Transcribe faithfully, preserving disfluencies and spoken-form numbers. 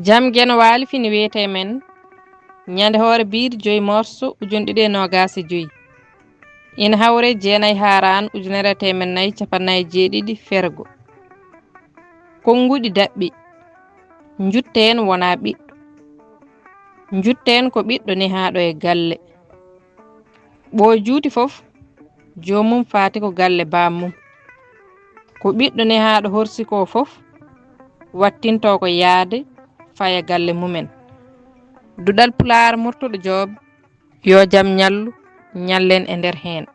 Jam Geno Waali fini wiyetee men ñande hoore biir joy morso ujunɗiɗi e noogaas e joy. Ina hawre jeenay haaraan ujunere teemen nayi capannayi jeeɗiɗi fergo. Konnguɗi daɓɓi. Njutteen wonaa ɓiɗɗo. Njutteen ko ɓiɗɗo nehaaɗo e galle. Ɓoo juuti fof, joomum faati ko galle baam mum. Ko ɓiɗɗo nehaaɗo horsi ko fof, wattintoo ko yaade faya galle mumen. Duɗal Pulaar Murtuɗo Joob, yo jam ñallu, ñallen e nder heen.